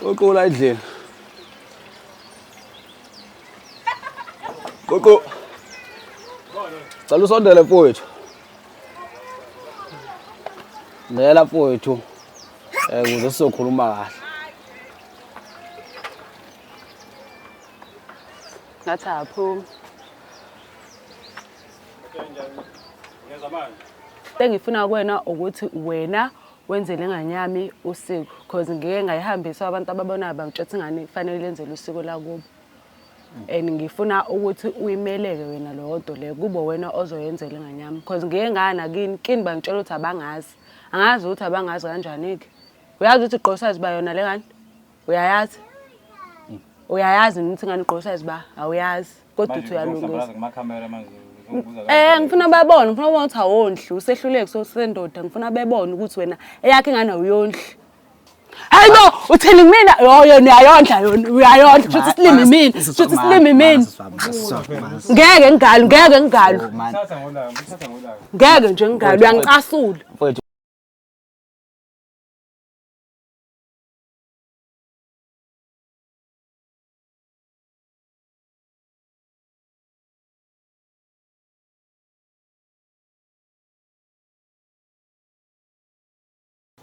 Qoqo la endlini. Qoqo. Cela usondele mfowethu. Ngela mfowethu. Eh ukuze sizokhuluma kahle. Ngathi aphumi. Engifuna kuwena ukuthi wena wenzele ingane yami usiko cause ngike ngayihambisa abantu ababonayo bangitshela ukuthi ingane kufanele lenzele usiko lakubo. And ngifuna ukuthi uyimeleke wena leyo nto leyo kube wena ozoyenzela ingane yami cause ngike ngaya nakini kini bangitshela ukuthi abangazi. Angazi ukuthi abangazi kanjani-ke. Uyazi ukuthi igqokisa iziba yona le ngane? Uyayazi? Uyayazi ukuthi ingane igqokisa iziba? Awuyazi. Kodwa uthi uyalungisa. Eh ngifuna babone, ngifuna babone ukuthi awondli, usehluleki sosendoda, ngifuna bebone ukuthi wena eyakhe ingane awuyondli. Hayi bo, uthini kumina? Yo yona uyayondla yona, uyayondla, shuthi silimi mina, shuthi silimi mina. Ngeke ngigalwe, ngeke ngigalwe. Ngeke nje ngigalwe, uyangicasula. Mfowethu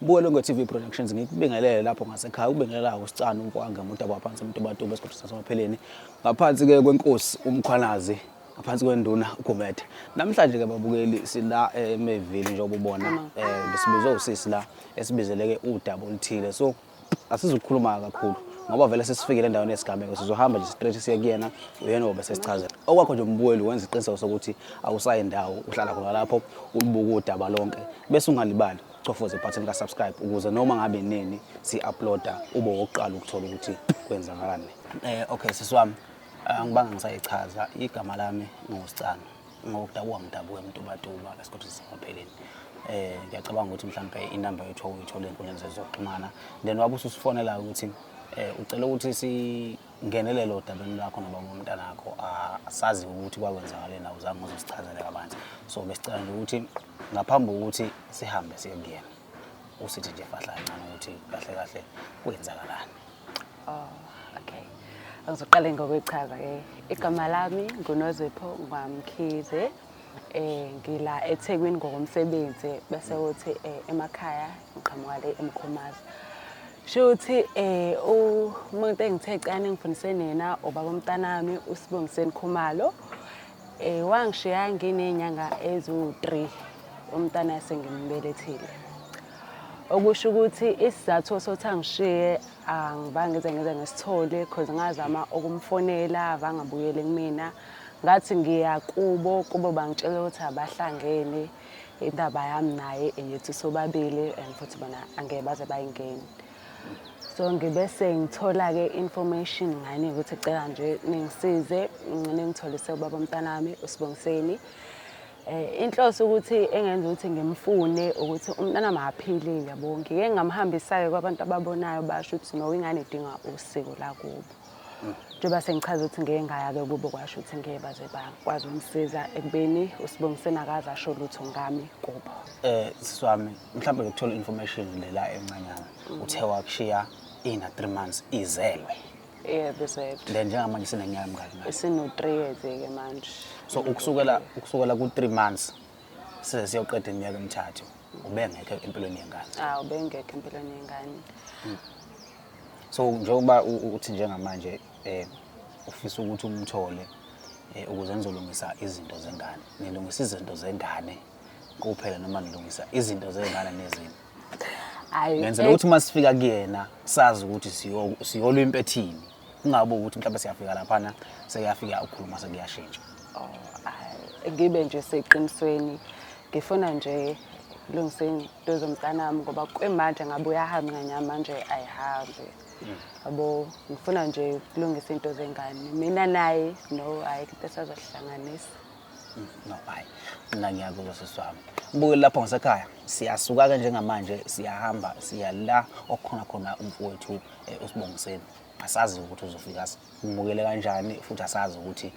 Bukelwe ngo-TV Productions ngikubingelele lapho ngasekhaya ukubingelela usicana umfowanga umuntu abaphansi umuntu obatuba esigodini sasemapheleni ngaphansi-ke kwenkosi uMkhwanazi ngaphansi kwenduna uGumede. Namhlanje-ke babukeli sila eMayville njengoba ubona besibizwe usisi la esibizeleke udaba oluthile so asizukukhuluma kakhulu ngoba vele sesifikile endaweni yesigameko sizohamba nje straight siye kuyena uyena obe sesichazela okwakho nje umbukeli wenza isiqiniseko sokuthi awusayi ndawo uhlala khona lapho ulibuka udaba lonke bese ungalibali chofoza ibhathini ka-subscribe ukuze noma ngabe nini si-uploada ube wokuqala ukuthola ukuthi kwenzakalani. Okay sisi wami, angibanga ngisayichaza igama lami nguSicano ngokudabuka ngidabuka eMtubatuba esigodini saseMapheleni. Ngiyacabanga ukuthi mhlampe inamba yethu uyithole enkundleni zezokuxhumana then wabe ususifonela ukuthi ucela ukuthi singenelele odabeni lwakho nobaba womntanakho asazi ukuthi kwakwenzakaleni awuzange uzosichazele kabanzi so besicela nje ukuthi ngaphambi kokuthi sihambe siye kuyena usithi nje fahla kancane ukuthi kahle kahle kwenzakalani. Oh, okay. Angizoqale ngokuyichaza ke. Igama lami nguNozipho ngwaMkhize. Ngila eThekwini ngokomsebenzi bese kuthi emakhaya ngiqhamuka le eMkhomazi. Shuthi umuntu engithe cane ngifundise nina ubaba umntanami uSibongiseni Khumalo. Wangishiya nginey'nyanga eziwu-3 umntana sengimbelethile. Okusho ukuthi isizathu sokuthi angishiye angibange ngize ngize ngisithole cause ngazama ukumfonela avangabuyele kumina. Ngathi ngiya kubo, kubo bangitshela ukuthi abahlangene indaba yami naye eyethu sobabili and futhi bona angeke baze bayingene. So ngibe sengithola-ke information ngani ukuthi cela nje ningisize ningitholise ubaba umntanami uSibongiseni. Inhloso ukuthi engenza ukuthi ngimfune ukuthi umntana makaphilile yabo. Ngike ngamhambisa-ke kwabantu ababonayo basho ukuthi no ingane idinga usiko lakubo. Njengoba sengichaza ukuthi ngeke ngaya-ke kubo kwasho ukuthi ngeke baze bakwazi ukumsiza ekubeni uSibongiseni akaze asho lutho ngami kubo. Sisi wami mhlawumbe ukuthola information lela encanyana uthe wakushiya ina 3 months izelwe. Yebo izelwe. Then njengamanje sineminyaka emingaki manje? Isino-3 years-ke manje. So ukusukela ku-3 months size siyoqeda iminyaka emithathu ubengekho empilweni yengane. Ah, ubengekho empilweni yengane. So njengoba uthi njengamanje ufisa ukuthi umthole ukuze nizolungisa izinto zengane. Nilungisa izinto zengane kuphela noma nilungisa izinto zengane nezinto? Hhayi, Ngenzela ukuthi uma sifika kuyena sazi ukuthi siyolwa impi ethini. Kungabi ukuthi mhlawumbe siyafika laphana sekuyafika ukukhuluma sekuyashintsha. Oh, hhayi, ngibe nje seqinisweni ngifuna nje kulungise into zomntanami ngoba kwemanje ngabe uyahamba ingane yami manje ayihambi. Yabo ngifuna nje kulungisa into zengane. Mina naye no ayikho into esazohlanganisa. No, hayi. Mina ngiyakuzwa sisi wami. Mbukeli lapho ngasekhaya siyasuka-ke njengamanje siyahamba siya la okukhona khona umfowethu uSibongiseni. Asazi ukuthi uzofika simukele kanjani futhi asazi ukuthi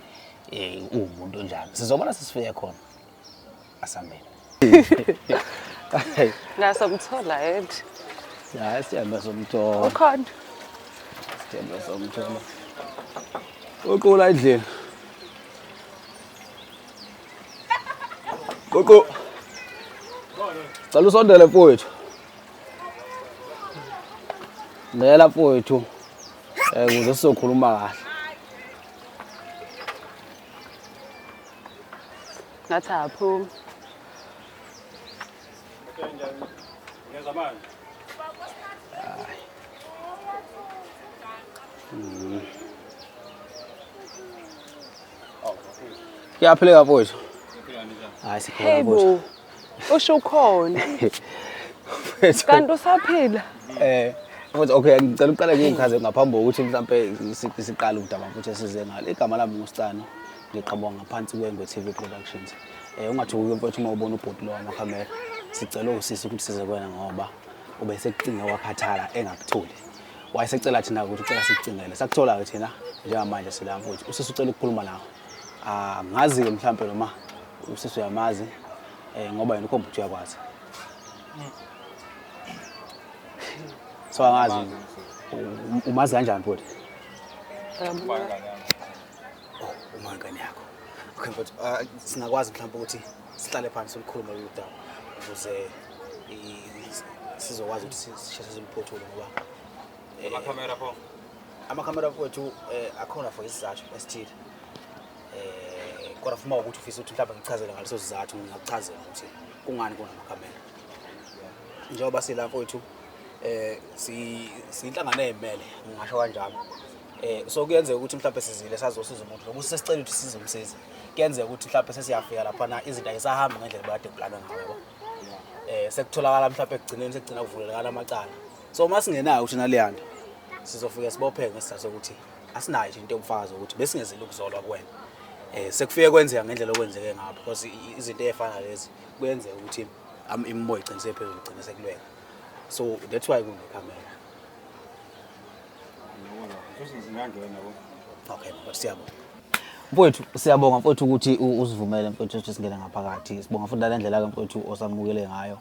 uwumuntu onjani. Sizobona sesifike khona. Asambeni. Ngasomthola yena. Hayi siyambe somthola. Ukhona. Themba somthola. Uqula endlini. Gogo. Cela usondele mfowethu. Ngela mfowethu. Eh ukuze sizokhuluma kahle. Ngathi aphumi. Kuyaphileka mfowethu. Hayi sikhona Hey mfowethu. bo. Usho ukhona. Mfowethu. Kanti usaphila. Mfowethu okay ngicela uqale ngichaze ngaphambi kokuthi mhlambe siqale udaba mfowethu esize ngalo. Igama lami nguSicano. Ngiqhamuka ngaphansi kweNgwe TV Productions. Ungathuki mfowethu uma ubona ubhuti lo wamakhamera. Sicela usisi ukuthi size kuwena ngoba ubesekucinge wakhathala engakutholi. Wayesecela thina ukuthi ucela sikucingele. Sakuthola-ke thina njengamanje sila mfowethu. Usisi ucela ukukhuluma nawe. Angazi-ke mhlampe noma usisi uyamazi ngoba yena ukhomba ukuthi uyakwazi. So angazi umazi kanjani futhi? Oh, uma ingane yakho. Okay mfowethu, singakwazi mhlawumbe ukuthi sihlale phansi sikhulume lolu daba ukuze sizokwazi ukuthi sisheshe siluphothule ngoba Amakhamera pho. Amakhamera mfowethu akhona for isizathu esithile. Kodwa fuma ukuthi ufisa ukuthi mhlawumbe ngichazele ngaleso sizathu, ngingakuchazela ukuthi kungani kunamakhamera. Njengoba sila mfowethu siyinhlangano eyimele, ngingasho kanjalo. So kuyenzeka ukuthi mhlawumbe sizile sazosiza umuntu ngoba usesicela ukuthi sizomsiza. Kuyenzeka ukuthi mhlawumbe sesiyafika lapha na izinto ayisahambi ngendlela bekade kuplanwe ngayo yabo. Sekutholakala mhlawumbe ekugcineni sekugcina kuvulelekana amacala. So uma singenayo ukuthi naleyanda sizofika sibopheke ngesizathu sokuthi asinayo nje into yobufakazi ukuthi besingezile ukuzolwa kuwena. Sekufike kwenzeka ngendlela okwenzeke ngayo because izinto ezifana lezi kuyenzeka ukuthi imimoya igcine sephezulu igcine sekulweka. So that's why kunekhamera. Okay, but siyabonga. Mfowethu siyabonga mfowethu ukuthi usivumele mfowethu ukuthi singene ngaphakathi. Sibonga futhi nale ndlela ke mfowethu osamukele ngayo.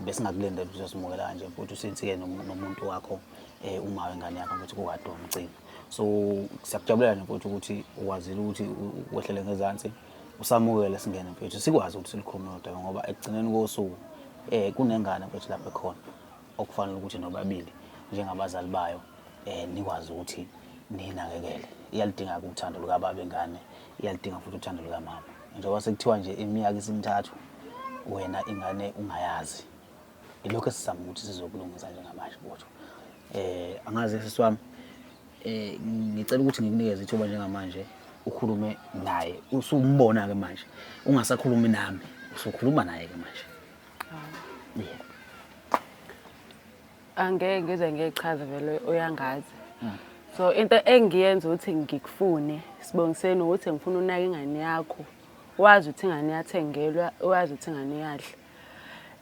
Besingakulindele ukuthi uzosimukela kanje mfowethu sinsi-ke nomuntu wakho uma wengane yakho mfowethu kukade wamgcina. So siyakujabulela nje mfowethu ukuthi ukwazile ukuthi wehlele ngezansi usamukele singene mfowethu sikwazi ukuthi silikhulume lolu daba ngoba ekugcineni kosuku kunengane mfowethu lapho ekhona okufanele ukuthi nobabili njengabazali bayo nikwazi ukuthi ninakekele. Iyalidinga-ke uthando lukababa ingane, iyalidinga futhi uthando lukamama. Njengoba sekuthiwa nje iminyaka isimithathu wena ingane ungayazi. Ilokho esizama ukuthi sizokulungisa njengamanje mfowethu. Angazi sisi wami, ngicela ukuthi ngikunikeze ithuba njengamanje ukhulume naye. Usumbona-ke manje, ungasakhulumi nami, usukhuluma naye-ke manje. Yeah. Angeke ngize ngichaze vele uyangazi. So into engiyenza ukuthi ngikufune sibongiseni ukuthi ngifuna unake ingane yakho. Wazi ukuthi ingane iyathengelwa, wazi ukuthi ingane iyadla.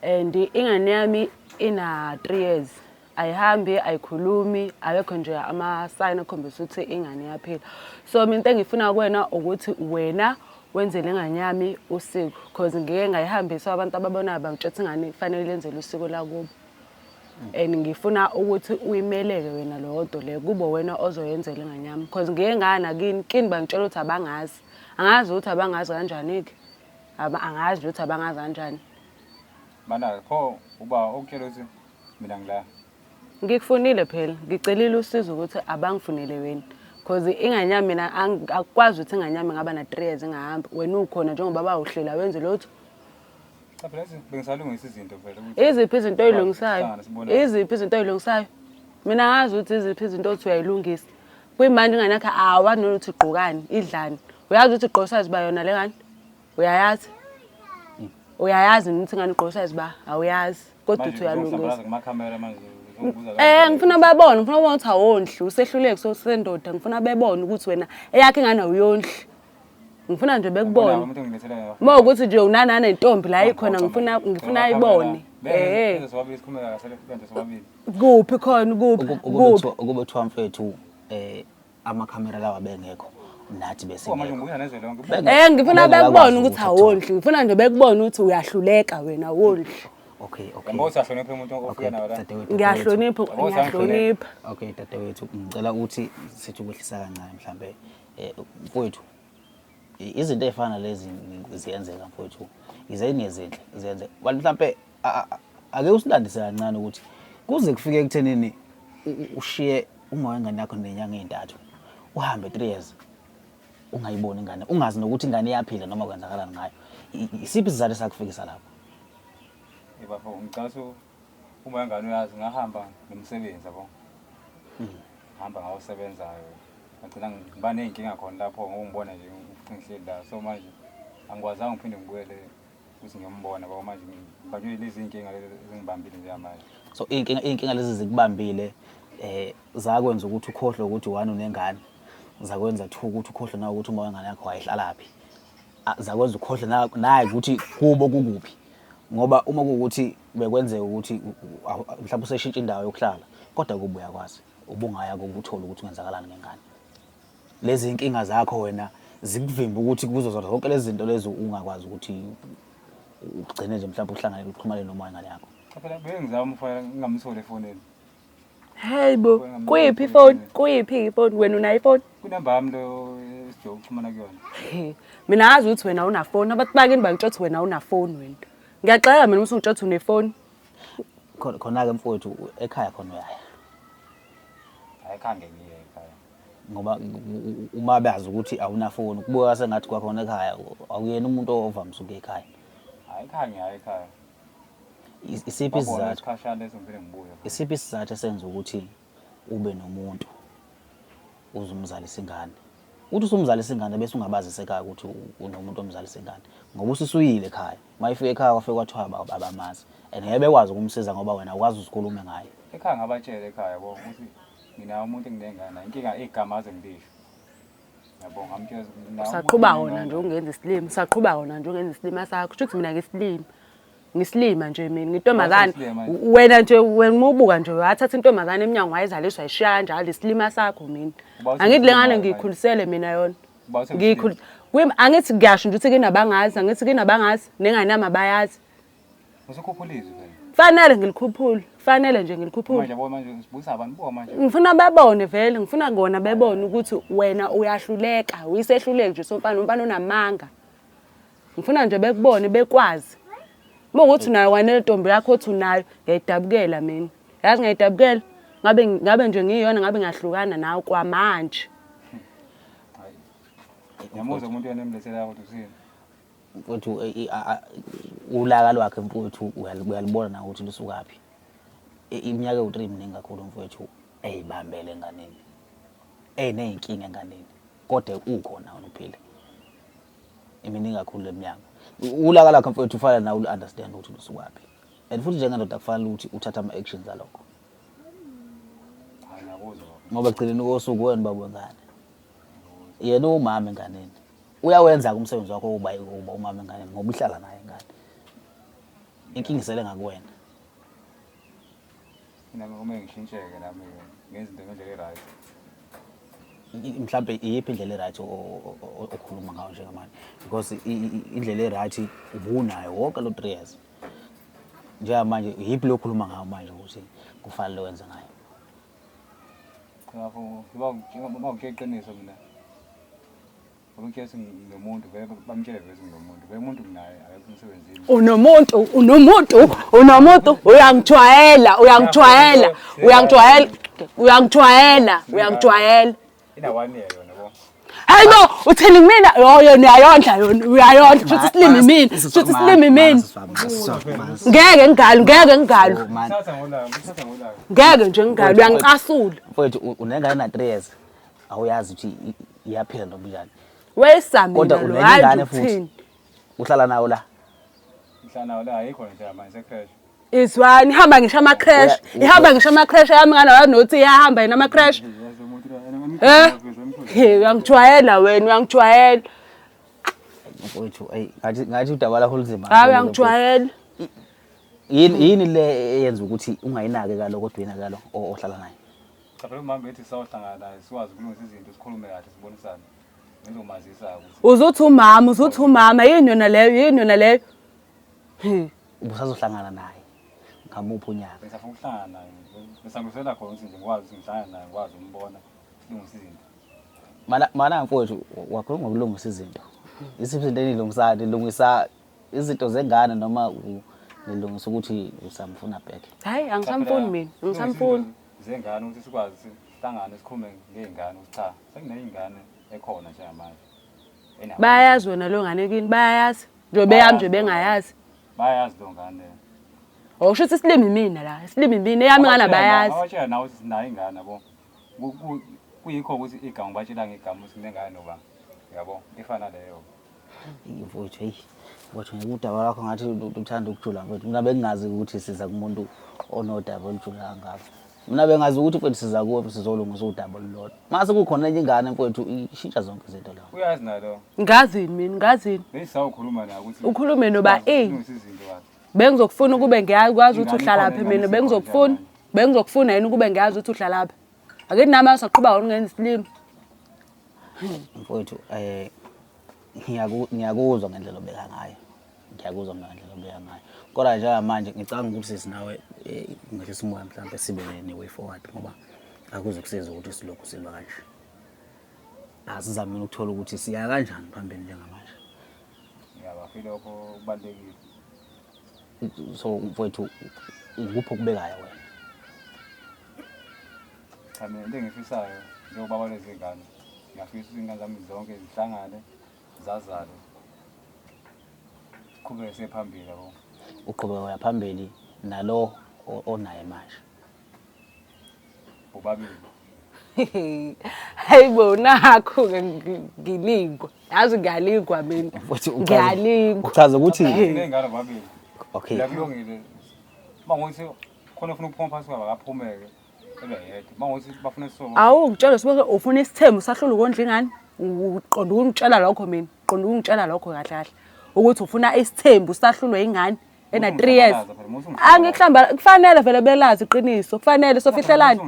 And ingane yami ina 3 years. Ayihambi, ayikhulumi, awekho nje ama-sign akhombisa ukuthi ingane iyaphila. So mina into engifuna kuwena ukuthi wena wenzele ingane yami usiko because ngike ngayihambisa abantu ababonayo bangitshela ukuthi ingane kufanele yenzele usiko lakubo. And ngifuna ukuthi uyimeleke wena leyo nto leyo kube wena ozoyenzela ingane yami because ngike ngana kini kini bangitshela ukuthi abangazi. Angazi ukuthi abangazi kanjani-ke. Angazi ukuthi abangazi kanjani. Mana pho uba okutshela ukuthi mina ngila. Ngikufunile phela, ngicelile usizo ukuthi abangifunele wena. Because ingane yami mina akukwazi ukuthi ingane yami ngaba na 3 years ingahambi. Wena ukhona njengoba bawuhlela wenze lutho. Cha phela bengisalungisa izinto vele ukuthi Iziphi izinto oyilungisayo? Sihlangane sibonane. Iziphi izinto oyilungisayo? Mina ngazi ukuthi iziphi izinto othi uyayilungisa. Kuyimanje ingane yakho awazi nokuthi igqokani, idlani. Uyazi ukuthi igqoka size ba yona le ngane? Uyayazi? Uyayazi ukuthi ingane igqoka size ba? Awuyazi. Kodwa uthi uyalungisa. Manje kumakhamera manje uzongibuza kanjani? Ngifuna babone, ngifuna ubona ukuthi awondli, usehluleke sosendoda, ngifuna bebone ukuthi wena eyakhe ingane awuyondli. Ngifuna nje bekubone. Umuntu ongilethele yona. Uma ukuthi nje unana nentombi la ikhona ngifuna ayibone. Sobabili sikhulume kahle benze sobabili. Kuphi khona kuphi? Kuphi? Ukube kuthiwa mfethu amakhamera lawa bengekho nathi bese Manje ngibuya nezwe lonke. Ngifuna bekubone ukuthi awondli, ngifuna nje bekubone ukuthi uyahluleka wena awondli. Okay. Yabo usahlonipha umuntu ofika Okay, nawo la. dadewethu. Ngiyahlonipha, Yabo, ngiyahlonipha. Okay, dadewethu, ngicela ukuthi sithi ukwehlisa kancane mhlambe mfowethu. Izinto ey'fana lezi ziyenzeka mfowethu. Izenye zinhle ziyenzeka. But mhlambe ake usilandise kancane ukuthi kuze kufike ekuthenini ushiye uma wengane yakho nenyanga ey'ntathu uhambe 3 years ungayiboni ingane, ungazi nokuthi ingane iyaphila noma kwenzakalani ngayo. Isiphi isizathu esakufikisa lapho? Bafo, ngicela ukuthi uma ingane uyazi ngahamba nomsebenzi yabo. Ngihamba ngawosebenzayo. Ngagcina ngiba ney'nkinga khona lapho ngokungibona nje ngihleli la. So manje angikwazanga ngiphinde ngibuyele ukuthi ngiyombona ngoba manje ngibanjwe lezi iy'nkinga lezi ezingibambile njengamanje. So iy'nkinga lezi zikubambile zakwenza ukuthi ukhohlwe ukuthi one unengane, zakwenza two ukuthi ukhohlwe nawe ukuthi uma wengane yakho wayehlalaphi, zakwenza ukhohlwe naye ukuthi kubo kukuphi, ngoba uma kuwukuthi bekwenzeka ukuthi mhlawumbe useshintsha indawo yokuhlala kodwa kubo uyakwazi ubungaya kubo uthole ukuthi kwenzakalani ngengane. Lezi iy'nkinga zakho wena zikuvimba ukuthi kuzo zona zonke lezi zinto lezi ungakwazi ukuthi ugcine nje mhlawumbe uhlangane uxhumane noma wengane yakho. Cha phela bengizama umfana ngingamtholi efonini. Hey bo, kuyiphi ifoni? Kuyiphi ifoni? Wena unayo ifoni? Kunamba yami lo esijobe ukuxhumana kuyona. He, mina ngazi ukuthi wena unafoni. Abantu bakini bangitshela ukuthi wena unafoni wena. Ngiyaxela mina ukuthi ungitshela ukuthi unefoni. Khona-ke mfowethu ekhaya khona uyaya. Hayi khange ngiye ekhaya. Ngoba uma bazi ukuthi awunafoni kubuka sengathi kwakhona ekhaya awuyena umuntu ovamise ukuya ekhaya. Hayi ekhaya ngiyaye ekhaya. Isiphi Babona isizathu? isikhashana leso ngiphinde ngibuye. Isiphi isizathu esenza ukuthi ube nomuntu uzumzalisa ingane? Uthi usumzalisa ingane bese ungabazisa ekhaya ukuthi unomuntu omzalisa ingane. Ngoba ususuyile ekhaya. Uma ifika ekhaya kwafike kwathiwa abamazi. And ngeke bekwazi ukumsiza ngoba wena awukwazi uzikhulume ngaye. Ekhaya ngabatshela ekhaya yabo ukuthi nginawo umuntu enginengane naye. Inkinga igama aze ngilisho. Yabo ngamtshela ukuthi nginawo umuntu Usaqhuba wona enginengane nje naye. ungenza isilima, usaqhuba wona nje ungenza isilima sakho. Kusho ukuthi mina ngisilima. Ngisilima nje mina, ngintombazane. Usesilima nje. Wena nje wena uma ubuka nje wathatha intombazane emnyango wayizaliswa wayishiya kanjalo isilima sakho mina. Uba uthi Angithi le usilima ngane manje. ngiyikhulisele mina yona. Uba uthi usilima. Angithi ngiyasho nje ukuthi kinabangazi, angithi kinabangazi, nengane yami abayazi. Usukhuphula izwi phela. Fanele ngilikhuphule, fanele nje ngilikhuphule. Manje yabo manje sibuyisa abantu buka manje. Ngifuna babone vele, ngifuna kona bebone ukuthi wena uyahluleka, uyisehluleki nje somfana, umfana onamanga. Ngifuna nje bekubone bekwazi. Uma ukuthi unayo kwanele ntombi yakho othi unayo, ngiyayidabukela mina. Yazi ngiyayidabukela. Ngabe nje ngiyona ngabe ngiyahlukana nawe kwamanje. Hayi. Ngiyamuzwa umuntu yena emlethela kodwa uthini? Mfowethu, ulaka lwakhe mfowethu uyalubona nawe ukuthi lusukaphi. Iminyaka ewu-3 miningi kakhulu mfowethu eyibambele enganeni. Eneyinkinga enganeni. Kodwa ukhona wena uphila. Iminingi kakhulu leminyaka. Ulaka lakhe mfowethu ufanele nawe ulu-understand ukuthi lusukaphi. And futhi njengendoda kufanele ukuthi uthathe ama-actions alokho. Hayi ngiyakuzwa. Ngoba ekugcineni kosuku wena ubaba wengane. Yena uwumama enganeni. Uyawenza-ke umsebenzi wakho wokuba umama enganeni ngoba uhlala naye ingane. Inkinga isele ngakuwena. Mina kumele ngishintsheke nami ngenze into ngendlela e-right. Mhlambe iyiphi indlela e-right okhuluma ngayo njengamanje? Because indlela e-right ubunayo wonke lo 3 years. Njengamanje iyiphi lo okhuluma ngayo manje ukuthi kufanele wenze ngayo? Cha bafo, ngiba ngitshela iqiniso mina. Ngoba ngitshela ukuthi nginomuntu, vele bamtshele vele ukuthi nginomuntu. Vele umuntu nginaye akekho emsebenzini. Unomuntu, unomuntu, unomuntu, uyangijwayela, uyangijwayela, uyangijwayela, uyangijwayela, uyangijwayela. Ina 1 year yona bo. Hayi bo, uthini kumina? Yo yona uyayondla yona, uyayondla. Shuthi isilima imina, shuthi isilima imina. Ngeke ngingalo, ngeke ngingalo. Thatha ngolaka, ngithatha ngolaka. Ngeke nje ngingalo, uyangicasula. Mfowethu, unengane na 3 years. Awuyazi ukuthi iyaphila noma njani. Weyisa mina Kodwa lo, unenye hayi ingane nje futhi. uthini. Uhlala nawo la. Ngihlala nawo la ayikho nje manje se-crash. Izwani, ihamba ngisho ama-crash. Ihamba ngisho ama-crash yami ngane wazi nokuthi iyahamba yena ama-crash. Yazi umuntu la, Eh? He, uyangijwayela wena, uyangijwayela. Mfowethu, ayi ngathi udaba lakho lunzima. Hayi uyangijwayela. Yini le eyenza ukuthi ungayinaki kalo kodwa uyinake kalo ohlala naye? Cha phela umama bethi sawuhlangana naye sikwazi ukulungisa izinto sikhulume kahle sibonisane. Ngizomazisa ukuthi Uzuthi umama, uzuthi umama, yini yona leyo, yini yona leyo? He. Ubusazohlangana naye. Ngamuphi unyaka? Bengisafuna ukuhlangana naye. Besangizwela khona ukuthi nje ngikwazi ukuthi ngihlangane naye, ngikwazi ukumbona, silungise izinto. Mana mana mfowethu, wakhuluma ngokulungisa izinto. Isiphi izinto enilungisayo? Nilungisa izinto zengane noma nilungisa ukuthi usamfuna back? Hayi, angisamfuni mina, angisamfuni. Zengane ukuthi sikwazi sihlangane sikhulume ngey'ngane ukuthi cha, sekuney'ngane ekhona njengamanje. Bayayazi wena leyo ngane kini, bayayazi. Njengoba eyami nje bengayazi. Bayazi leyo ngane. Oh, kusho ukuthi isilimi mina la, isilimi mina, eyami ingane abayazi. Abatshela nawe ukuthi sinayo ingane yabo. Kuyikho ukuthi igama ubatshela ngegama ukuthi nginengane noba. Yabo, ifana leyo. Mfowethu, hey, mfowethu ngeke udaba lwakho ngathi luthanda ukujula mfowethu. Mina bengingazi ukuthi siza kumuntu onodaba olujula kangaka. Mina bengazi ukuthi mfowethu siza kuwe sizolungisa udaba olulodwa. Mase kukhona enye ingane mfowethu ishintsha zonke izinto la. Uyazi nalo. Ngazini mina, ngazini. Besisawukhuluma naye ukuthi Ukhulume noba A. Silungise izinto kahle. Bengizokufuna ukube ngiyakwazi ukuthi Ingane uhlalaphi ikhona, mina, ingane bengizokufuna. isikhona. Bengizokufuna yini ukube ngiyazi ukuthi uhlalaphi. Ake nami asaqhuba wona ngenza isilima. Mfowethu ngiyakuzwa ngendlela obeka ngayo. Ngiyakuzwa mina ngendlela obeka ngayo. Kodwa njengamanje ngicabanga ukuthi sisi nawe ngehlisa umoya mhlawumbe sibe ne-way forward ngoba akuzukusiza ukuthi silokhu silwa kanje. Asizameni ukuthola ukuthi siya kanjani phambili njengamanje. Ngiyabafila lokho kubalulekile. So mfowethu ikuphi okubekayo wena? Cha mina into engifisayo njengoba balezi ngane, ngiyafisa ukuthi izingane zami zonke zihlangane, zazale. Siqhubeke siye phambili yabo. Uqhubeka uya phambili nalo onaye manje. Bobabili. Hayibo nakho-ke ngilingwa. Yazi ngiyalingwa mina. Mfowethu, Ngiyalingwa. uchaza ukuthi Siney'ngane bobabili. Okay. Kulungile. Uma ngokuthi khona ufuna ukuphuma phansi kwabo akaphumeke. Ebe yedwa. Uma ngokuthi bafuna isihlobo. Awu ngitshela sibuke ufuna isithembu sahlula ukondla ingane. Uqonda ukungitshela lokho mina. Uqonda ukungitshela lokho kahle kahle. Ukuthi ufuna isithembu sahlulwe ingane ena 3 years. Angikuhlamba kufanele vele belazi iqiniso. Kufanele sofihlelani.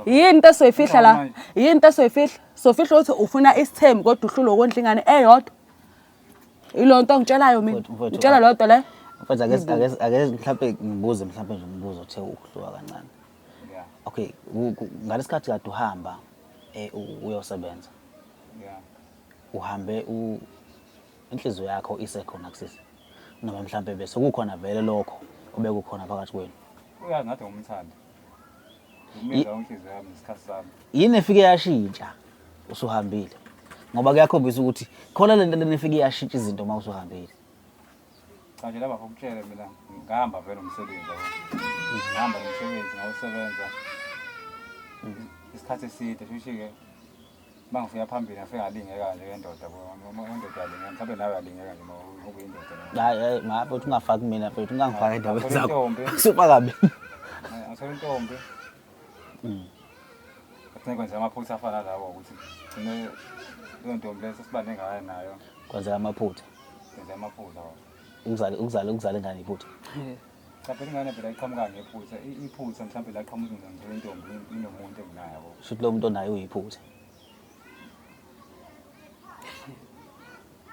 Yini into esoyifihla la? Yini into esoyifihla? Sofihla ukuthi ufuna isithembu kodwa uhlulwe ukondla ingane eyodwa. Ilo nto ongitshelayo mina. Mfowethu, Ngitshela loo nto le. Mfowethu, ake mhlampe ngibuze mhlampe nje umbuzo othe ukuhluka kancane. Yeah. Okay, ngalesikhathi kade uhamba uyosebenza. Yeah. Uhambe inhliziyo yakho isekhona kusisi. Noma mhlampe bese kukhona vele lokho obekukhona phakathi kwenu. Uyazi ngathi ngumthandi. Ngimnika inhliziyo yami ngesikhathi sami. Yini efike yashintsha usuhambile? Ngoba kuyakhombisa ukuthi khona lento lena efike yashintsha izinto uma usuhambile. Cha nje lapha ngikutshele mina ngihamba vele umsebenzi yabo. Ngihamba nomsebenzi ngawusebenza isikhathi eside shuthi-ke uma ngifika phambili ngafika ngalingeka nje ngendoda yabo. Indoda yalingeka mhlawumbe nawe uyalingeka nje uma ubuyindoda nawe. Hayi, hayi, ma mfethu ungafaki mina mfethu, ungangifaki endabeni Ngathola zakho. intombi. Usufaka mina. Ngathola intombi. Agcine kwenzeka amaphutha afana nalawo ukuthi gcine leyo ntombi leyo sesiba nengane nayo. Kwenzeka amaphutha. Kwenzeka amaphutha wona. Ukuzala ingane iphutha. Cha phela ingane phela iqhamuka ngephutha. Iphutha mhlawumbe la qhamuka ukuthi ngithola intombi inomuntu enginayo yabo. Shuthi lo muntu onayo uyiphutha.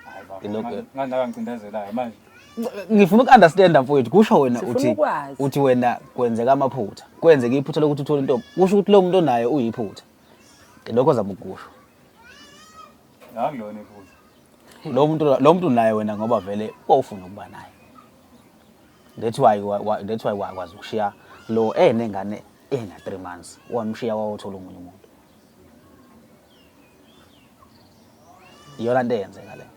Hayi baba. Ilokhu- Ngani nawe ngicindezelayo manje. Ngifuna uku-understand mfowethu, kusho wena Sifuna ukwazi. uthi wena kwenzeka amaphutha. Kwenzeka iphutha lokuthi uthole intombi. Kusho ukuthi lo muntu onayo uyiphutha. Lokho ozama ukusho. Akulona iphutha. Lo muntu unaye wena ngoba vele wawufuna ukuba naye. That's why that's why wakwazi ukushiya lo enengane ena 3 months. Wamshiya wawuthola omunye umuntu. Iyona nto eyenzeka leyo.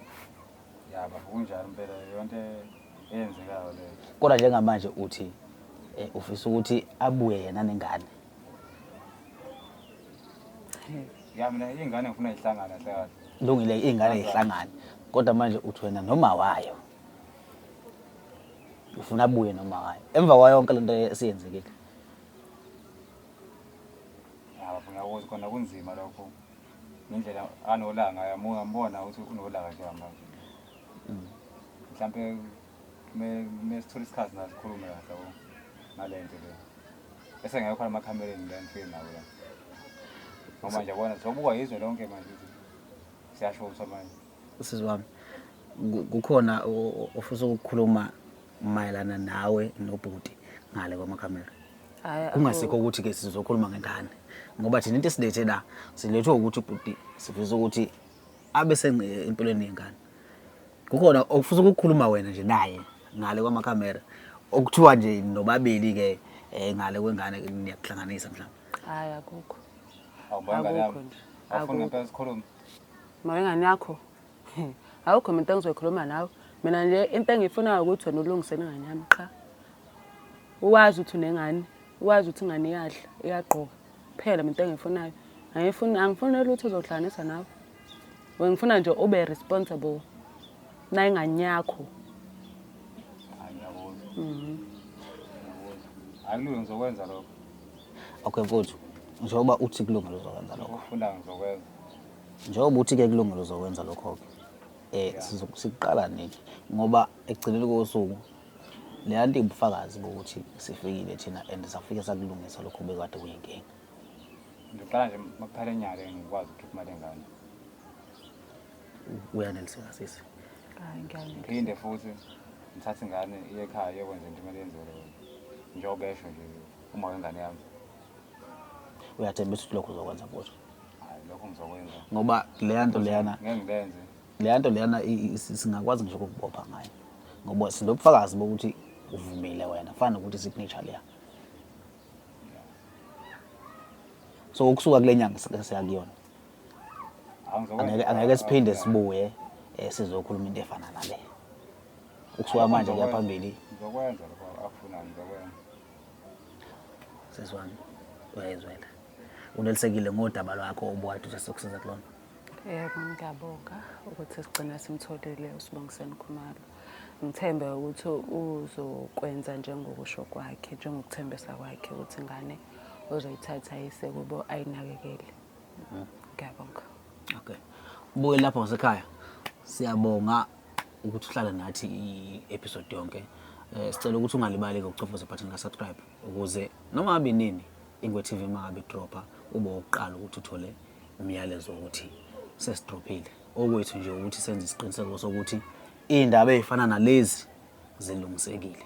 Ya baba kunjalo impela yonke eyenzekayo leyo. Kodwa njengamanje uthi ufisa ukuthi abuye yena nengane. Ya mina ingane ngifuna ihlangane kahle kahle. Lungile ingane ihlangane. Kodwa manje uthi wena noma wayo. Ufuna abuye noma wayo. Emva kwayo yonke lento esiyenzekile. Ya baba ngiyakuzwa khona kunzima lokho. Ngendlela anolaka ngiyambona ukuthi unolaka nje manje. Mhlambe mesithola isikhathi naye sikhulume kahle yabo ngale nto le. Bese ngeke khona amakhamereni la ngifike nawo la. Ngoba nje yabona sobuka izwe lonke manje ukuthi siyashutha manje. Usisi wami, kukhona ofisa ukukhuluma mayelana nawe nobhuti. Ngale kwamakhamera. Hhayi, Kungasikho ukuthi-ke sizokhuluma ngengane ngoba thina into esilethe la silethwe ukuthi ubhuti sifisa ukuthi abe empilweni yengane. Kukhona okufisa ukukhuluma wena nje naye ngale kwamakhamera okuthiwa nje nobabili-ke um ngale kwengane niyakuhlanganisa mhlawumbe. Hhayi, akukho. Awuba ingane Akukho yami. nje. Awufuni Akukho. ngempela sikhulume. Ma wengane yakho. Awukho mina into engizoyikhuluma nawe. Mina nje into engiyifunayo ukuthi wena ulungise ingane yami qha. Uwazi ukuthi unengane, uwazi ukuthi ingane iyadla, iyagqoka. Kuphela mina into engiyifunayo. Angifuni angifuni lutho ozohlanganisa nawe. Wena ngifuna nje ube responsible na ingane yakho. Hayi ngiyakuzwa. Ngiyakuzwa. Hayi kulungile ngizokwenza lokho. Okay mfowethu, njengoba uthi kulungile uzokwenza lokho. Okufunayo ngizokwenza. Njengoba uthi-ke kulungile uzokwenza lokho-ke siqala nini ngoba ekugcineni kosuku leya nto iwubufakazi bokuthi sifikile thina and safike sakulungisa lokho bekade kuyinkinga. Ngizoqala nje makuphela inyanga ngikwazi ukukhipha imali engane. Uyaneliseka sisi? Hayi ngiyaneliseka. Ngiphinde futhi ngithathe ingane iye ekhaya iyokwenza into imele yenziwe leyo. Njengoba esho nje uma wengane yami. Uyathembisa ukuthi lokho uzokwenza mfowethu? Hayi lokho ngizokwenza. Ngoba leya nto leyana Ngeke ngilenze. Leya nto leyana singakwazi ngisho ukukubopha ngayo ngoba sinobufakazi bokuthi uvumile wena, fana nokuthi signature leya. So ukusuka kule nyanga siya kuyona angeke siphinde sibuye sizokhuluma into efana nale. Ukusuka manje kuya phambili. Ngizokwenza lokho akufunayo ngizokwenza. Sisi wami uyayizwela. Unelisekile ngodaba lwakho obukade uthi sokusiza kulona? Yebo, ngiyabonga ukuthi sigcina simtholile uSibongiseni Khumalo. Ngithembe ukuthi uzokwenza njengokusho kwakhe, njengokuthembisa kwakhe ukuthi ingane uzoyithatha ayise kubo ayinakekele. Ngiyabonga. Okay. Ubuke lapho ngasekhaya. Siyabonga ukuthi uhlale nathi i-episode yonke. Sicela ukuthi ungalibali ukuchofoza ibutton ka subscribe ukuze noma ngabe nini Ingwe TV mangabe idropha ube wokuqala ukuthi uthole umyalezo wokuthi sesidrophile. Okwethu nje ukuthi senze isiqiniseko sokuthi iy'ndaba ey'fana nalezi zilungisekile.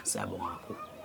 Siyabonga kakhulu.